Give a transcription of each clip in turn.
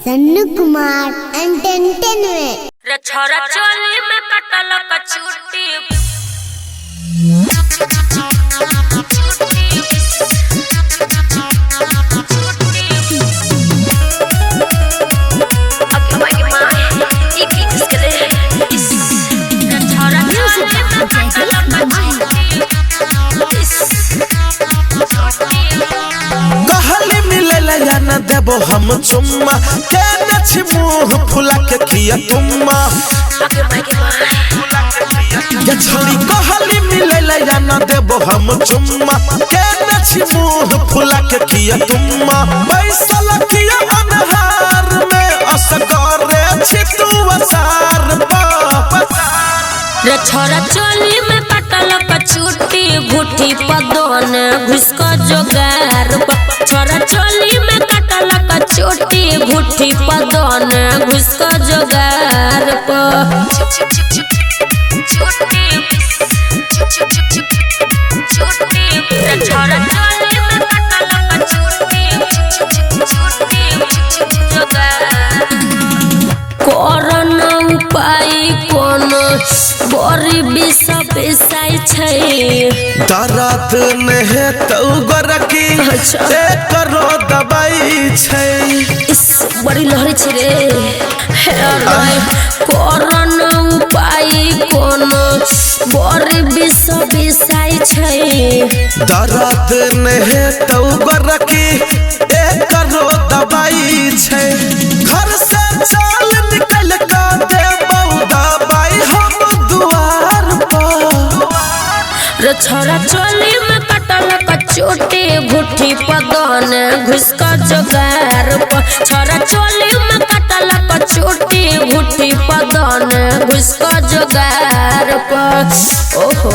Sannu Kumar entertainment. रे छोरा चोली में कटल कचूटी कहली मिले या न देबो हम चुम्मा, के नछ मुंह फुला के किया तुम्मा। ये छोरी कहली मिले या न देबो हम चुम्मा, के नछ मुंह फुला के किया तुम्मा। पैसा लखिया अनहार में असगरे छी तू असार पा। रे छोरा चोली में कटल कचूटी घुटी पदोन घुसक जोगार। छोरा चोली में कटल कचूटी घुटी पदोन घुसक जोगार। छोरा चोली में कटल कचूटी जोगार। कोरोना उपाय कोनो बड़ी विष बिसाई छै। दर्द नहीं तो गोरकी अच्छा। करो दवाई छै। इस बड़ी लहरी छै रे हे रे। कोरोना उपाय कोनो बड़ी विष बिसाई छै। दर्द नहीं तो गोरकी करो दवाई छै। घर से चल निकल का देबौ दवाई हम दुआर पर। रे छोरा चोली में कटल कचोटी घुटी पदन घुसक जोगार। छोरा चोली में कटल कचोटी घुटी पदन घुसक जोगार। ओहो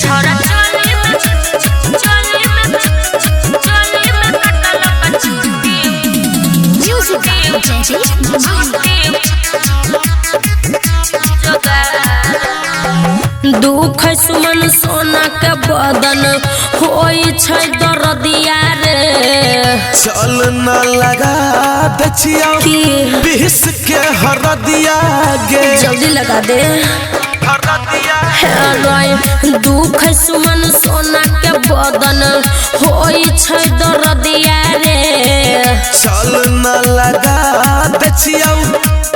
छोरा चोली में कटल कचोटी दुख सुमन सोना के बदन होई छै दर्दिया रे। चल न लगा दे छियौ की पीस के हरदिया गे। जल्दी लगा दे हरदिया रे। दुख सुमन सोना के बदन होई छै दर्दिया रे। चल न लगा दे छियौ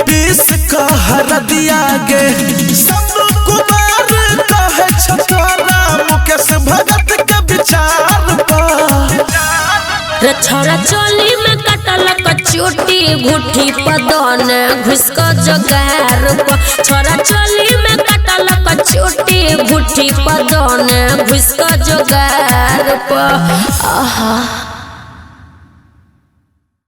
पीस के हरदिया गे। सब कुमार कहे छौ तोरा मुकेश भगत के विचार पर। रे छोरा चोली में कटल कचोटी घुटी पदन घुसक जोगार। छोरा चोली में कटल कचोटी घुटी पदन घुसक जोगार। आहा।